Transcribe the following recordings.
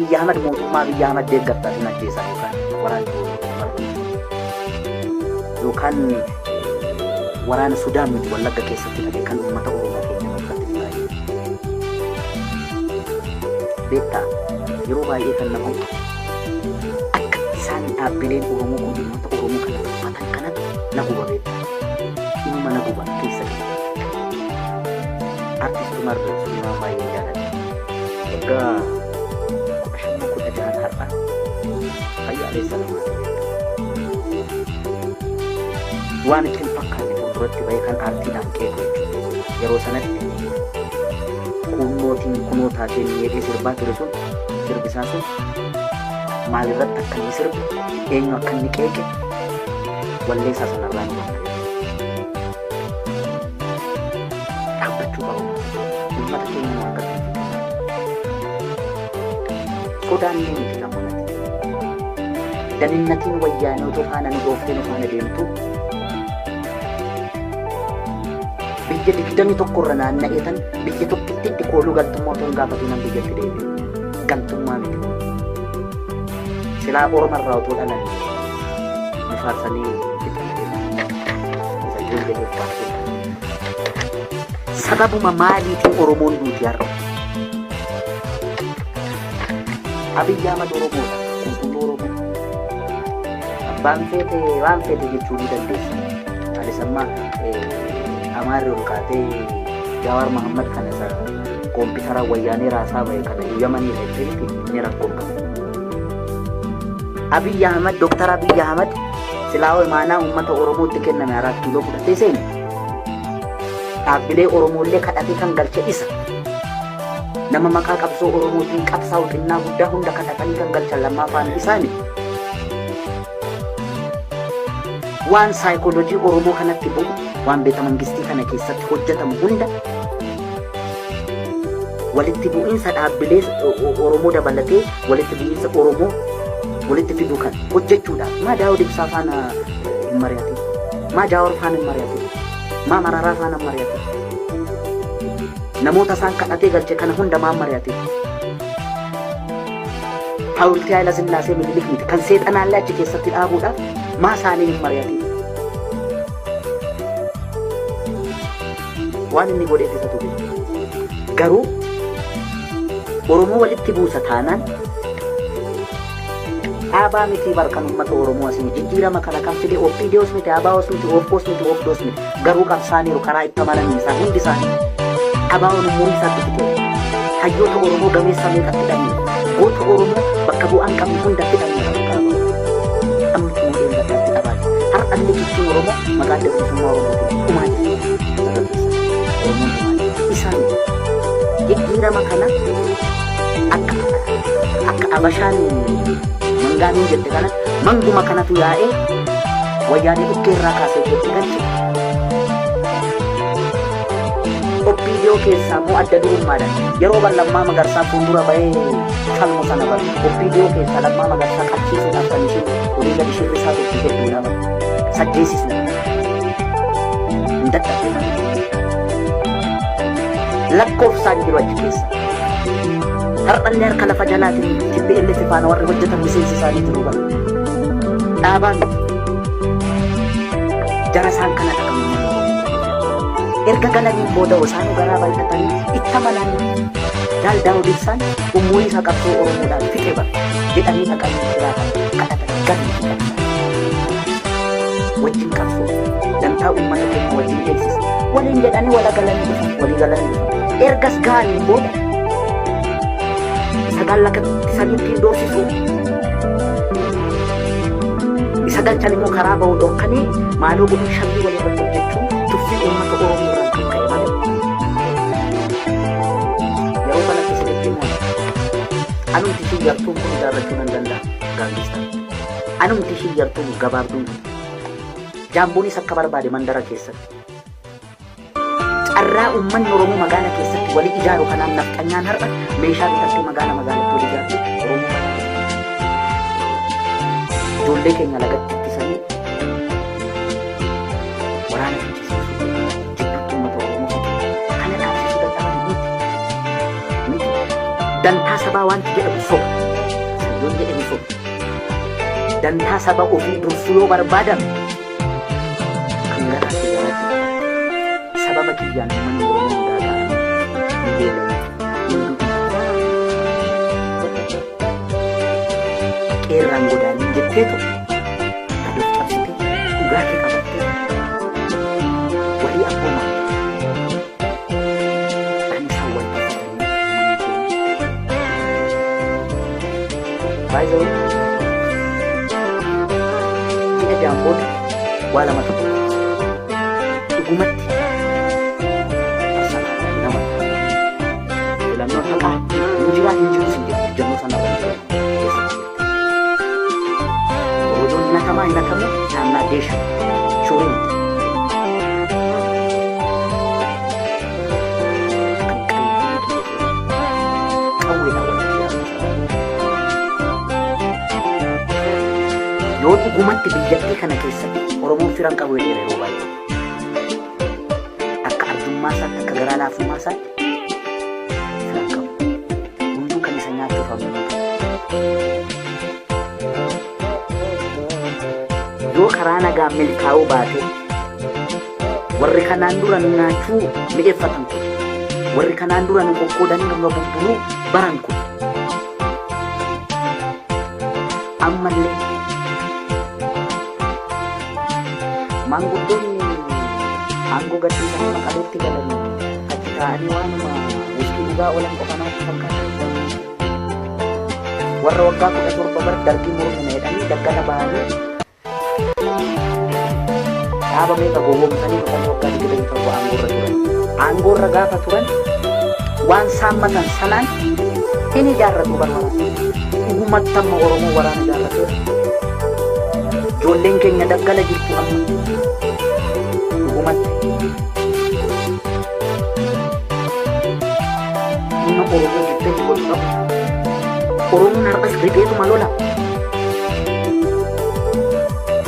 Abiyyi Ahmad mootummaa Abiyyi Ahmad deeggarta sin ajjeesaa yookaan waraanni yookaan waraana Sudaan miti Wallagga keessatti dhaqee kan uummata Oromoo keenya irratti fixaa jiru. Beektaa, yeroo baay'ee kan nama akka isaan dhaabbileen Oromoo kun uummata Oromoo kana tuffatan kanatu na guba beektaa. Inuma na guba keessa kiyya. Artist Umar Suleemaan baay'ee jaalladha. Waggaa 15 16 har'a fayyaalessa namaa ta'e. Waan itti hin fakkaanne fuulduratti bahee kan aartiidhaan qeequ jechuudha. Yeroo sanatti kuunnootiin kunoo taateen jedhee sirbaa ture sun, sirbisaa sun maalirratti akka inni sirbe, eenyu akka inni qeeqe walleessaa sanarraa ni hubanna jechuudha. Dhaabbachuu qabu. Uummata keenya nu harkatti hin fixinaa. Sodaannee miti kan mul'ate. Daninnatiin wayyaanee otoo faana nu dhooftee nu faana deemtu biyya 21 irra naanna'ee tan biyya tokkittitti kooluu galtummaa otoo hin gaafatiin nan biyyatti deebi'e. Gantummaa miti kun. Silaa Orma irraa otoo dhalanne nu faarsanii fixan. Isa ijoollee faarsuu. Sababuma maaliitiin Oromoon duuti har'a? Abiyyi Ahmad Oromoodha. Qulqulluu Oromoo. Abbaan feete waan feete jechuu ni dandeessa. Anis amma Amaarri ol kaatee Jawaar Mahammad kana isa koompitara wayyaanee raasaa bahe kana Yamanii jettee miti inni rakkoon qabu. Abiyyi Ahmad, Dooktar Abiyyi Ahmad silaa imaanaa uummata Oromootti kenname 4 Kiiloo fudhatee seene. Dhaabbilee Oromoollee kadhatee kan galche isa. Nama maqaa qabsoo Oromootiin qabsaa'u xinnaa guddaa hunda kadhatanii kan galchan lammaffaan isaani. Waan saayikoolojii Oromoo kanatti bu'u, waan beeta mangistii kana keessatti hojjetamu hunda, walitti bu'iinsa dhaabbilee Oromoo dabalatee walitti bu'iinsa Oromoo walitti fiduu kan hojjechuudhaaf maa Daawud Ibsaa faana hin mari'atin? Maa Jaawar faana hin mari'atin? Maa Mararaa faana hin mari'atin? Namoota isaan kadhatee galche kana hunda maa mari'atin? Hawultii Haayila Sillaasee Minilik miti kan seexanaallee achi keessatti dhaabuudhaaf maa isaanii hin mari'atin? Waan inni godheef isatu beeka. Garuu Oromoo walitti buusa taanaan dhaabaa miti bar kan uummata Oromoo asii jijjiirama kana kan fide OPDOs miti, ABOs miti, OFOs miti, OFDOs miti. Garuu qabsaaniiru karaa itti amananii isaan hundi isaanii. ABOn umurii isaatti fite. Hayyoota Oromoo gameessa meeqatti dhabne. Goota Oromoo bakka bu'aan qabne hundatti dhabne. Amma kunoo dheengaddaatti dhabaa jira. Har'a illee jechuun Oromoo maqaa Adda Bilisummaa Oromootiin dhumaa jira. Lafa keessa Oromoon dhumaa jira. Isaan jijjiirama kana akka Abashaan mangaaniin jette kana manguma kanatu yaa'ee wayyaanee dhukkee irraa kaasee itti galche. OPDO keessaa immoo adda durummaadhaan yeroo bar Lammaa Magarsaa fuuldura bahee falmu sana bar OPDO keessaa Lammaa Magarsaa qabsiisuudhaaf kan ishiin olii gadi shirrisaa turte hedduudha bar sajjeesisuudha. Hin dadhabde malee. Lakkoofsaan jiru achi keessa. Har'allee harka lafa jalaatiin TPLF faana warri hojjetan miseensi isaanii jiru bara. Dhaabaan jara isaan kana kan uummanni Oromoo. Erga galaniin booda isaanuu garaa bal'atanii itti amananii Jaal Daawud Ibsaan umurii isaa qabsoo Oromoodhaan fixe bara jedhanii dhaqanii jiraatan kadhatan galii fi qabsoo. Wajjin qabsoo dantaa uummata keenya wajjin eegsisa. Waliin jedhanii wala galanii dhufan, walii galanii dhufan. Ergas ga'aniin booda isa gallakisanii ittiin doorsisu, isa galchan immoo karaa ba'u dhorkanii maaloo godhuu shammii walii irratti hojjechuun tuffii uummata Oromoo irraan kan ka'e malee. Yeroo kanatti isinitti himu, anumti ishii yartuun kun ijaarrachuu nan danda'a gaangista. Anumti ishii yartuun gabaabduun kun. Jaamboonis akka barbaade mandara keessatti. Carraa uummanni Oromoo magaala keessatti walii ijaaru kanaan nafxanyaan har'a meeshaa bitattee magaala magaalatti walii ijaartu Oromoo kana. Ijoollee keenya lagatti ittisanii waraana fichisiisuu jidduutti uummata Oromoo fixu. Kana dhaabsisuu dadhaban miti. Miti. Dantaa sabaa wanti jedhamu soba. Dantaa saba ofii dursuu yoo barbaadan kan garaatti garaatti qabatte sababa kiyyaan uummanni Oromoo hundaa gaara hin beela'in, hin du'in. Qeerraan godaaniin jetteetu gad of cabsitee dhugaa kee qabattee walii abboomaa kan isaan wal tuffatanii uummanni keenya. By the way, ji'a ja'an booda waa lamatu jira. Dhugumatti nama filannoon haqaa hin jiraa hin jiru sin jedhu ejjennoo sana irra hin jiru keessatti jirti. Oromoon hin hatamaa hin hatamu naannaa deesha shuurii miti. Kan qalbii kiyya seenu qawweedhaan walitti yaa'uu sana. Yoo dhugumatti biyyattii kana keessatti Oromoon firan qabu jedheera yeroo baay'ee. Akka arjummaa isaatti, akka garaa laafummaa isaatti firan qabu. Hunduu kan isa nyaachuuf hamuummatu. Yoo karaa nagaa milkaa'uu baate warri kanaan dura nu nyaachuu mi'eeffatan kun, warri kanaan dura nu qoqqoodanii nurra bubbuluu baran kun ammallee maanguddoonni aangoo gadhiisanii Maqaleetti galanii achi taa'anii waanuma wiskii dhugaa oolan qofa namatti fakkaata. Warra waggaa 17 bar Dargii mormina jedhanii daggala bahanii dhaaba meeqa gowwoomsanii dhufanii waggaa 27 aangoorra turan. Aangoorra gaafa turan waan saammatan sanaan hin ijaarratu bara. Dhugumatti amma Oromoo waraana ijaarrateera. Ijoolleen keenya daggala jirtu amma. Dhugumatti. Humna Oromoo gidduu godhu qabu. Oromoon har'as ripheetuma lola.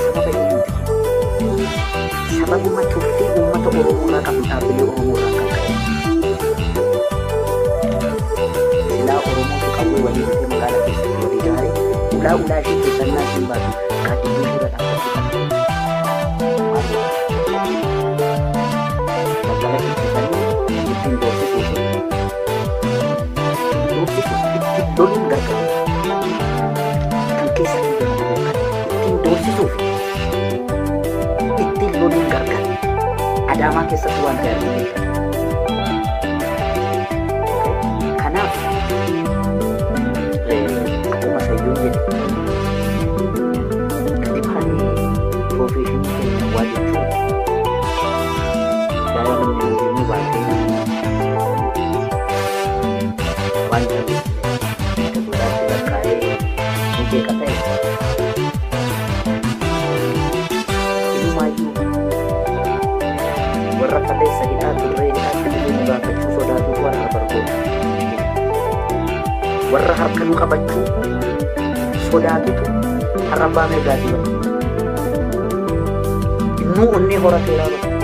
Sababa eenyuuti kun? Sababuma tuffii uummata Oromoo irraa qabnu dhaabbilee Oromoo irraa kan ka'e. Silaa Oromootu qawwee walii bitee magaalaa keessatti walii ijaaree ulaa ulaa ishee keessannaa isheen baatu gaaddidduu ishee irra dhaabbachuu qabdi. Maal godha? Daggala ittisanii ittiin doorsisuu fi ittiin doorsisuu ittiin loluun gargaaru. Kan keessa kiyya kana beekan ittiin doorsisuu fi ittiin loluun gargaaru. Adaamaa keessatti waan ta'e arginu beekan. Kanaaf akkuma Sayyuun jedhe gadi bahanii professionii keenya waa jechuun gaara namni hundinuu baatee waan jabeessine akka sodaatti lakkaa'ee ni jeeqa ta'e inumaayyuu warra kaleessa hidhaa turree hidhaatti dhufee nu gaafachuu sodaatutu har'a bargoota. Warra harka nu qabachuu sodaatutu har'a abbaa mirgaatii bara. Innuu onnee horateeraa bara.